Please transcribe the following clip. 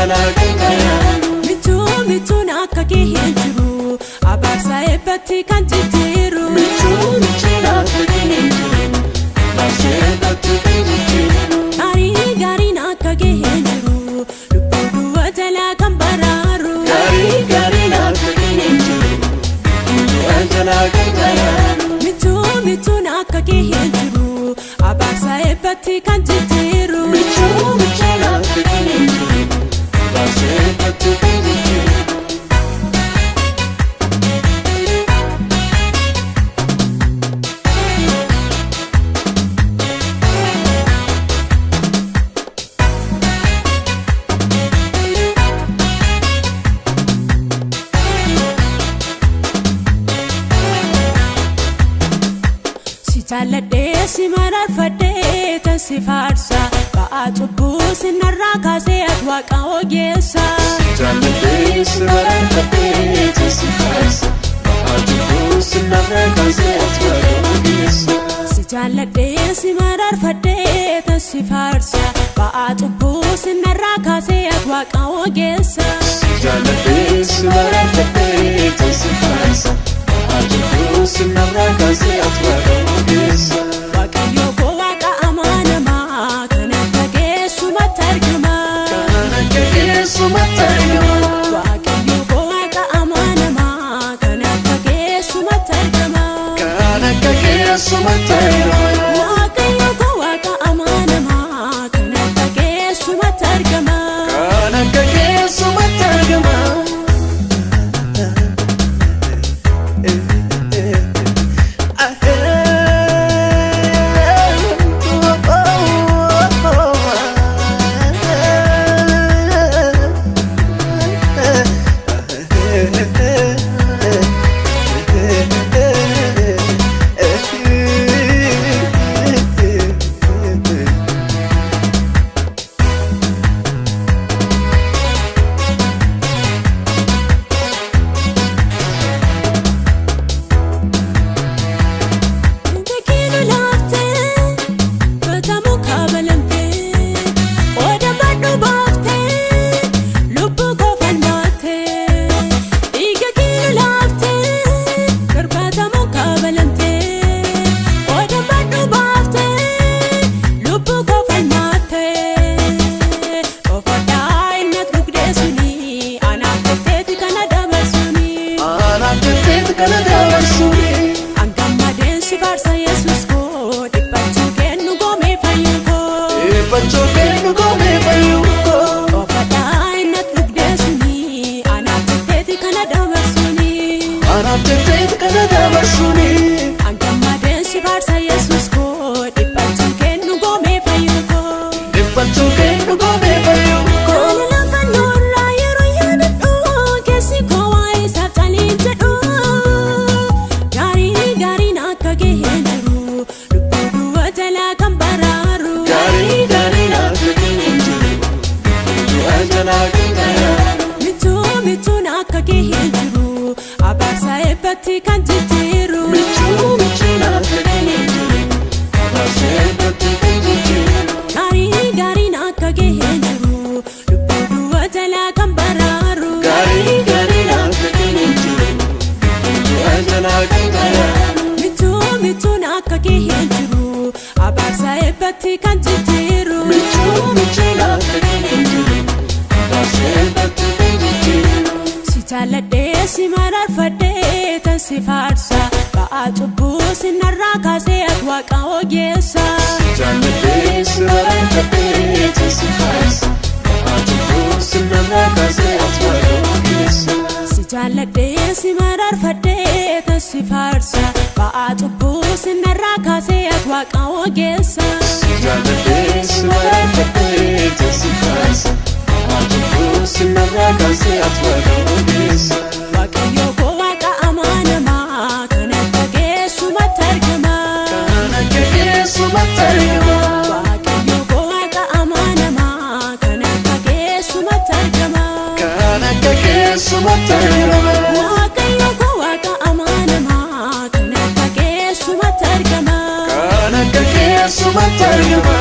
jalaa kan baraaru. Michuu michuun akka kee hin jiru, abaarsa eebbatti kan jijjiiru. Michuu michuun akka kee hin jiru, abaarsa eebbatti kan jijjiiru. Gaarii gaariin akka kee hin jiru, lubbuu du'a jalaa kan baraaru. Gaarii gaariin akka kee hin jiru, lubbuu du'a jalaa kan baraaru. Michuu michuun akka kee hin jiru, abaarsa eebbatti kan jijjiiru. Michuu michuun akka kee hin jiru, abaarsa eebbatti kan jijjiiru. Si jaalladhee si mararfadhee tan si faarsa, ba'aa cubbuu sinarraa kaasee ati waaqa ogeessa. Jaalladhee si mararfadhee si faarsa, ba'aa cubbuu sinarraa kaasee ati waaqa ogeessa. Si jaalladhee si mararfadhee tan si faarsa, ba'aa cubbuu sinarraa kaasee ati waaqa ogeessa. Jaalladhee si mararfadhee si faarsa, ba'aa cubbuu sinarraa kaasee ati waaqa ogeessa. Waaqayyo koo waaqa amanamaa, kan akka keessumatti argama. Kan akka keessumatti argama. Waaqayyo koo waaqa amanamaa, kan akka keessumatti argama. Kan akka keessumatti argama. Waaqayyo koo waaqa amanamaa, kan akka keessumatti argama. Kan akka keessumatti argama. Tekilu laaftee, batamu kabalamtee, qooda badhu baaftee, lubbuu koo falmaattee. Dhiiga kilu laaftee, garbatamu kabalamtee, qooda badhu baaftee, lubbuu koo falmaattee. Ofadhaa inni dhugdee suni, anaaf jetteeti kana dabarsuni. Anaaf jetteeti kana dabarsuuni. Angammadeen si faarsa Yesuus koo, dhiphachuu kennu goomee fayyuu koo. Dhiphachuu kennu goomee fayyuu koo. Ofadhaa inni dhugdee suni, anaaf jetteeti kana dabarsuni. Anaaf jetteeti kana dabarsuuni. Angammadeen si faarsa Yesuus koo, dhiphachuu kennu goomee fayyuu koo. Dhiphachuu kennu goomee fayyuu koo. Jaalala fannoo irraa yeroo yaadadhu, keessi koo waa'ee isaaf caliin jedhu. Gaarii gaariin akka kee hin jiru, lubbuu du'a jalaa kan baraaru. Gaarii gaariin akka kee hin jiru, lubbuu du'a jalaa kan baraaru. Michuu michuun akka kee hin jiru, abaarsa eebbatti kan jijjiiru. Michuu michuun akka kee hin jiru, abaarsa eebbatti kan jijjiiru. Gaarii gaariin akka kee hin jiru, lubbuu du'a jalaa kan baraaru. Gaarii gaariin akka kee hin jiru, lubbuu du'a jalaa kan baraaru. Michuu michuun akka kee hin jiru, abaarsa eebbatti kan jijjiiru. Michuu michuun akka kee hin jiru, abaarsa eebbatti kan jijjiiru. Si jaalladhee si mararfadhee tan si faarsa, ba'aa cubbuu sinarraa kaasee ati waaqa ogeessa. Jaalladhee si mararfadhee si faarsa, ba'aa cubbuu sinarraa kaasee ati waaqa ogeessa. Si jaalladhee si mararfadhee tan si faarsa, ba'aa cubbuu sinarraa kaasee ati waaqa ogeessa. Jaalladhee si mararfadhee si faarsa, ba'aa cubbuu sinarraa kaasee ati waaqa ogeessa. Waaqayyo koo waaqa amanamaa, kan akka keessumatti argama. Kan akka keessumatti argama. Waaqayyo koo waaqa amanamaa, kan akka keessumatti argama. Kan akka keessumatti argama. Waaqayyo koo waaqa amanamaa, kan akka keessumatti argama. Kan akka keessumatti argama.